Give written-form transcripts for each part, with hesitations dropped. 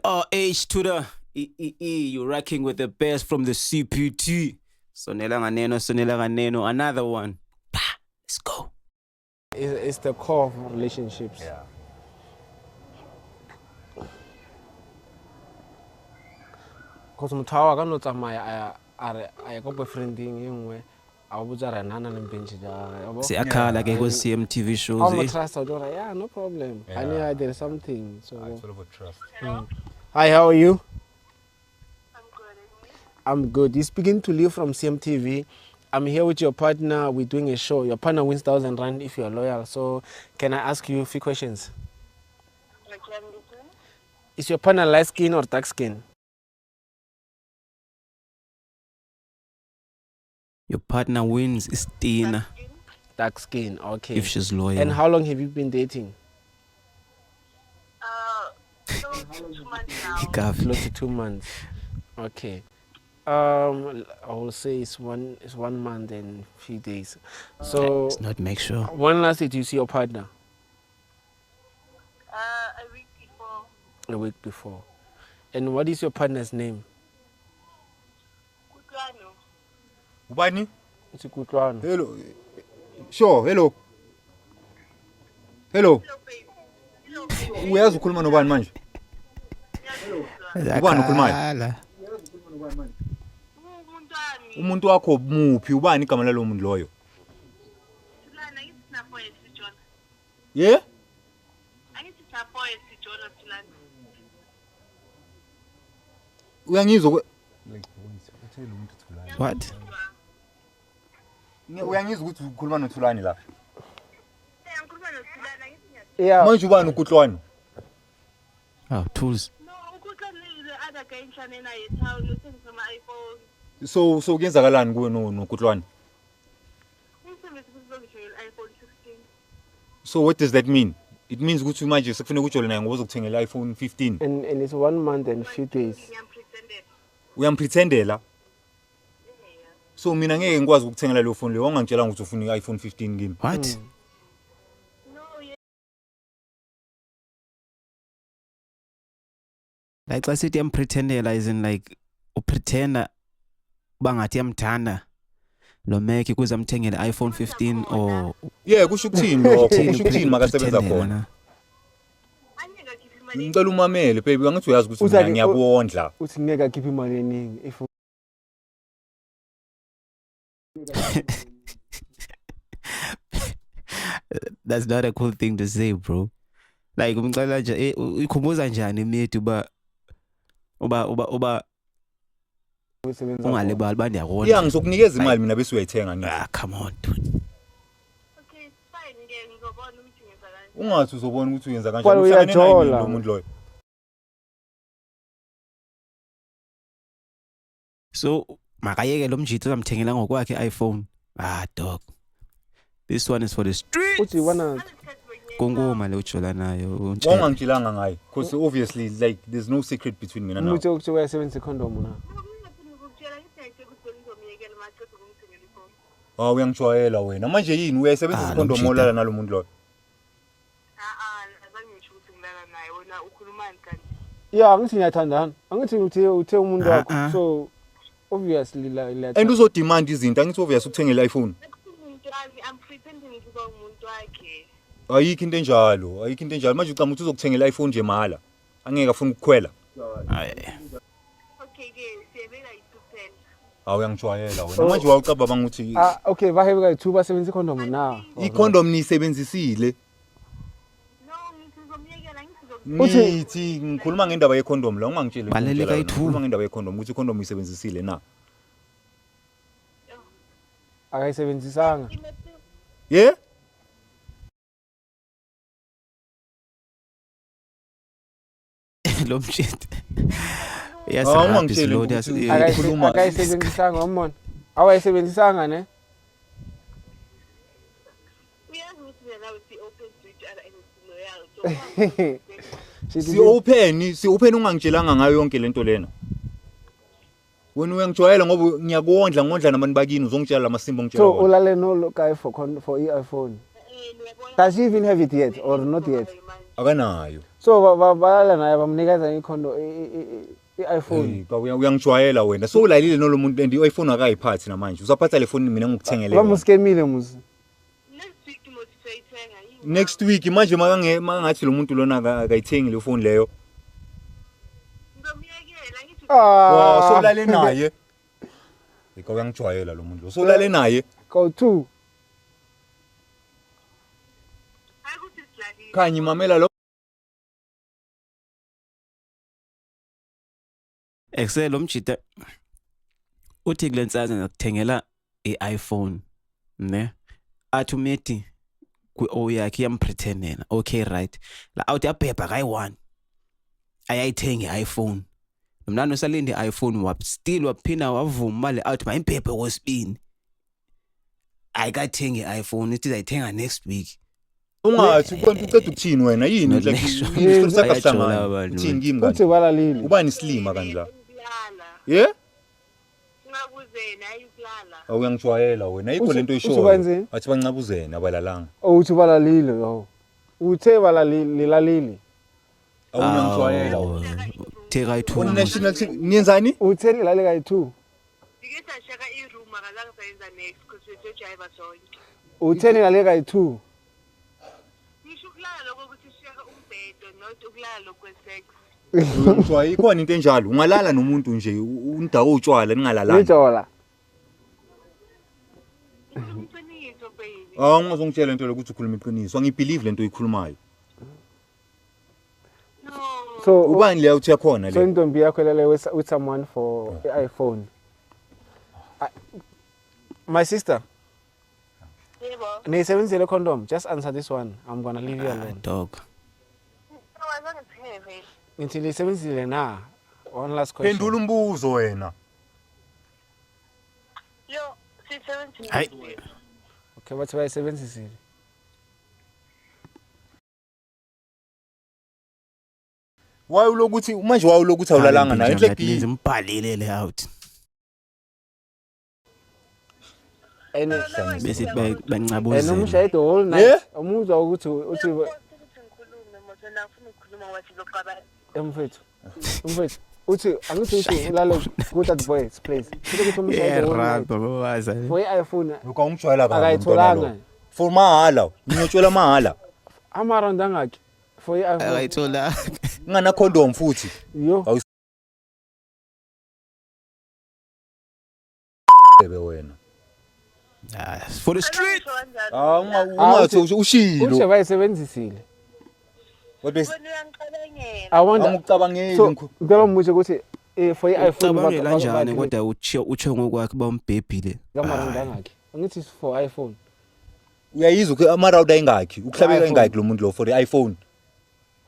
RH to the E E E. You're rocking with the best from the CPT. Sonela Nganeno, Sonela Nganeno. Another one. Bah, let's go. It's the core of relationships. Yeah. Because motho wa ka no tsamaya a re a ya ko boyfriending e nngwe a o botsa re nna na le mpentshe ja. Siyakhala ke ku CMTV shows. How much trust I do? Yeah, no problem. Yeah. I knew there is something. So It's all about trust. Hi, how are you? I'm good. I'm good. You're speaking to Leo from CMTV. I'm here with your partner. We're doing a show. Your partner wins 1,000 rand if you're loyal. So can I ask you a few questions? Okay, I'm listening. Is your partner light skin or dark skin? Your partner wins is Tina Dark skin, okay. if she's loyal. And how long have you been dating? Close to 2 months now. Ikafi. Close to 2 months. Okay. I will say it's 1 month and few days. So Let's not make sure. When last did you see your partner? A week before. A week before. And what is your partner's name? Kutlwano. Ubani? It's Kutlwano. Hello. Sure, hello. Hello. Hello, baby. Hello, baby. Uyazi ukhuluma nobani manje? Ubani ukhulumayo? Umuntu wami. Umuntu wakho muphi? Ubani igama lalo muntu loyo? Thulana, angithi sinafoye sijona. Yeah? Angithi sinafoye sijona, Thulana. Uyangizwa What? Uyangizwa ukuthi ukhuluma noThulani la? Ngikhuluma noThulana, angithi ngiya. Yeah. Manje ubani uKutlwano? Oh, tools. No, uKutlwano is the other guy enhlane naye town uthengisa ama-iPhone. So kuyenzakalani kuwe noKutlwano? Umsebenzi uzongithengela i-iPhone 16. So what does that mean? It means ukuthi manje sekufuneka ujole naye ngoba uzokuthengela iPhone 15. And it's 1 month and few days. Ngiyampretendela. Uyampretendela? So mina ngeke ngikwazi ukukuthengela leyo phone leyo. Wangangitshela ukuthi ufuna i-iPhone 15 kimi. What? No, yeah. Like xa sithi yampretendela is in like upretenda bangathi yamthanda lo meke kuze amthengele iPhone 15 or Yeah, kusho ukuthini lokho? Kusho ukuthini makasebenza khona? Ngicela umamele baby, angithi uyazi ukuthi mina ngiyakondla. Uthi ngeke akhiphe imali eningi if That's not a cool thing to say, bro. Like umcela nje ikhumbuza njani imithi uba ungalibali ba ndiyakondla. Yeah, ngizokunikeza imali mina bese uyayithenga ngithi. Ah, come on dude. Okay, it's fine ke ngizobona ukuthi ngenza kanjani. Ungathi uzobona ukuthi uyenza kanjani. Uhlangene naye lo muntu loyo. So makayeke lo mjitho uzamthengela ngokwakhe iPhone. Ah dog. This one is for the streets. Uthi wana Kunguma le ujola nayo. Wangangitshelanga ngaye because obviously like there's no secret between mina nawe. Uthi ukuthi uyasebenzisa condom na. Ah, uyangijwayela wena. Manje yini uyayisebenzisa condom olala nalo muntu loyo? Azangisho ukuthi ngilala naye wena ukhulumani kanti? Yeah, angithi ngiyathandana. Angithi uthe umuntu wakho. So obviously la and uzodemand izinto angithi obvious ukuthengela iPhone. I'm pretending ukuba umuntu wakhe. Ayikho into enjalo, ayikho into enjalo. Manje ucama ukuthi uzokuthengela iPhone nje mahala. Angeke afune ukukhwela. Okay ke siyebeka i-210. Hawu uyangijwayela wena. Manje wawucabanga ukuthi ah okay bahebeka i-2 basebenzisa condom na. I-condom niyisebenzisile. No, ngizomyekela ngizomyekela. Ngithi ngikhuluma ngendaba ye-condom la ungangitsheli. Baleleka i-2. Ngikhuluma ngendaba ye-condom ukuthi i-condom uyisebenzisile na. Akayisebenzisanga. Yeah? Lo mshit. Yes, akayisebenzisanga umbona. Awayisebenzisanga ne? Uyazi ukuthi mina nawe si open to each other and loyal. Si open ungangitshelanga ngayo yonke lento lena. Wena uyangijwayela ngoba ngiyakondla ngondla nabantu bakini uzongitshela lamasimba ongitshela. So ulale no guy for i-iPhone. Does he even have it yet or not yet? Akanayo. So balala naye, bamnikeza ikhondo, i-iPhone. Hey, ka uyangijwayela wena. So ulalile nalo muntu and i-iPhone akayiphathi namanje. Usaphatha le phone mina ngikuthengele yona. Bamuskemile musi. Next week mos sizoyithenga yini? Next week manje makange makangathi lo muntu lona akayithengi le phone leyo. Ngizomyekela ngithi. Wa, so Ah. ulale naye. Hey, ka uyangijwayela lo muntu lo. So ulale naye. Go two. Hayi ukuthi silalile. Khanyi, mamela lo. Ekse lo mjita uthi kule ntsana nakuthengela i-iPhone, ne? Athi uMeti kwi-O yakhe iyampretendela. Okay, right, la out yabhebha kayi-one, ayayithenga i-iPhone. Nomntana usalinde i-iPhone, still waphinda wavuma uba le out mayimbhebhe kwesibini, ayikathengi i-iPhone, ithi izayithenga next week. Ungathi uqeda ukuthini wena yini? Not Like next one. isitori sakho Bayajola asihlangani. abantu. Uthini kimi kanti? Uthi balalile. Ubani isilima kanti la? Ukulala. Yeah? Singabuzeni, hayi ukulala. Awuyangijwayela wena. Ayikho lento Uthi oyishoyo. benzeni? Athi bancabuzene, abalalanga. Oh, uthi balalile yo. Uthe balalile, lilalile. Awuyangijwayela wena. Take kayi-two. On national TV niyenzani? Uthe nilale kayi-two. Sike sashaka i-room, akazange sayenza next because besojayiva sonke. Uthe nilale kayi-two. Ngisho ukulala lokho ukuthi sishaka umbhedo, not ukulala lokhu kwe-sex. Uyangijwayela, ikhona into enjalo. Ungalala nomuntu nje undaka utshwala ningalalani. Nijola. Ngikhuluma iqiniso, baby. Ah, ungazongitshela into lokuthi ukhuluma iqiniso. Angibelieve lento oyikhulumayo. No. So Ubani le uthi yakhona so le? intombi yakho ilale with someone for i-iPhone. My sister, Yebo. niyisebenzisile condom? Just answer this one. I'm gonna leave you Ah, alone. dog. No, azange sithenge vele. Ngithi niyisebenzisile na? One last question. Phendula umbuzo wena. Yo, sisebenzile. Hayi. Okay, bathi bayisebenzisile. Why ulokuthi manje, why ulokuthi awulalanga naye? That Enhle means B. mbhalile le out. And Bese and bancabuzene. umushaye the whole night. Yeah? Umuzwa ukuthi uthi Ukuthi ngikhulume mos, wena ufuna ukukhuluma wathi zokuqabana. Mfethu. Mfethu, uthi angithi uthi ulale ku that boy's place. Uthi ukuthi umushaye Yeah, the whole night. rap, babaza. For i-iPhone Lokho awungijwayela kabi umntwana lo. akayitholanga. For mahala, ngiyotshela mahala. Ama-round angaki for i-iPhone? Akayithola. Ngana condom futhi. Yo. Bebe wena. Ah, for the street. Ah, ungathi Uthi ushilo. bayisebenzisile. Kodwa Wena uyangicabangela. I wonder. angikucabangeli. So ngicela umbuze ukuthi for i-iPhone Ucabangela kanjani kodwa utsho ngokwakhe uba umbhebhile? Ngama-round angaki? Angithi it's for iPhone. Uyayizwa ukuthi ama-round ayingakhi, ukuhlabeka iPhone. ingakhi lo muntu lo for i-iPhone?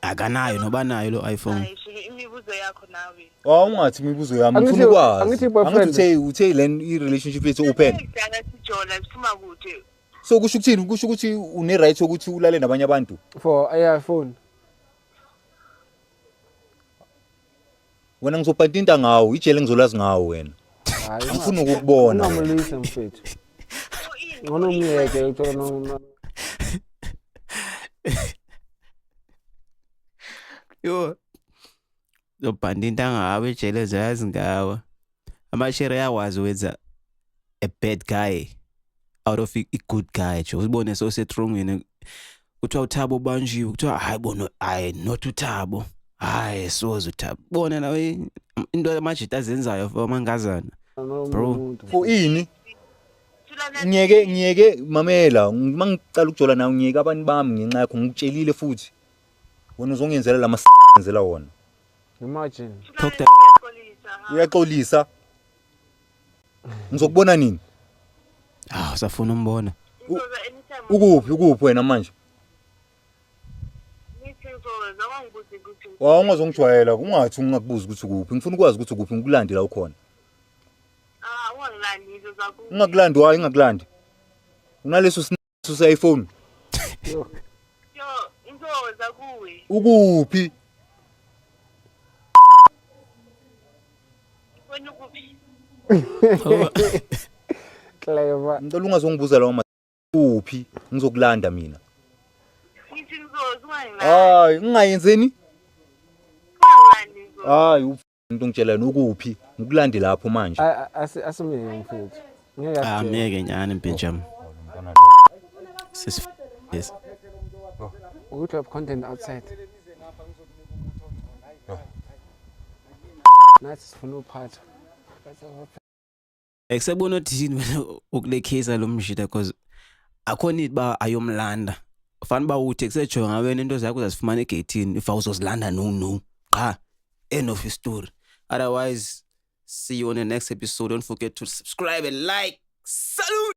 Akanayo noba nayo lo iPhone. Hayi, shike imibuzo yakho nawe. Ah, ungathi imibuzo yami, Angithi- ngifuna ukwazi. angithi boyfriend. Angithi uthe le i-relationship yethu open. Kudala sijola, siphuma kude. So kusho ukuthini? Kusho ukuthi une-right yokuthi ulale nabanye abantu? For i-iPhone. Wena ngizobhantinta ngawo, ijele ngizolazi ngawo wena. Hayi. Angifuni ukukubona wena. Ungamlwisa mfethu. So ini? Ngcono umyeke uthola Yo. Zobhanda into angawe ejele zayazi ngawo. Amashere ayakwazi wenza a bad guy out of a good guy. Nje uzibone sewusetrongweni kuthiwa uThabo ubanjiwe, kuthiwa hayi bona, hayi not uThabo. Hayi soze uThabo. Bona nawe into amajita azenzayo for amangazana. Bro. umuntu. For ini? Thulana. Ngiyeke mamela, mangicala ukujola nawe ngiyeke abantu bami ngenxa yakho, ngikutshelile futhi. Wena uzongenzela lama ngenzela wona. Imagine. Talk that- Uyaxolisa, ha? Uyaxolisa. Ngizokubona nini? Ah, usafuna umbona. Ngizoza anytime. Ukuphi wena manje? Ngithi ngizoza, wangibuza ukuthi Wa, ungazongijwayela, ungathi ungakubuza ukuthi ukuphi. Ngifuna ukwazi ukuthi ukuphi, ngikulande la ukhona. Ah, ungangilandi, ngizoza ku. Ungakulandi, wayi ingakulandi. Unaleso se-iPhone. Yo. Yo, ngizoza kuwe. Ukuphi? Wena ukuphi? Clever. Ngicela ungazongibuza lawo uphi, ngizokulanda mina. Ngithi ngizoza, ungangilandi. Hayi, ngingayenzeni? Hayi, into ongitshela yona, ukuphi? Ngikulande lapho manje. Asimyeke mfethu. Ngeke Ah, asitshele. miyeke nyani mbhejam. Sis yes. We have content outside. Nathi sifuna uphatha. Ekusebona uthini wena ukule case lo mshita, because akho need ba ayomlanda. Fana uba uthi kusejonga wena into zakho uzazifumana egeyithini, if awuzozilanda, no qha, end of story. Otherwise, see you on the next episode. Don't forget to subscribe and like. Salute.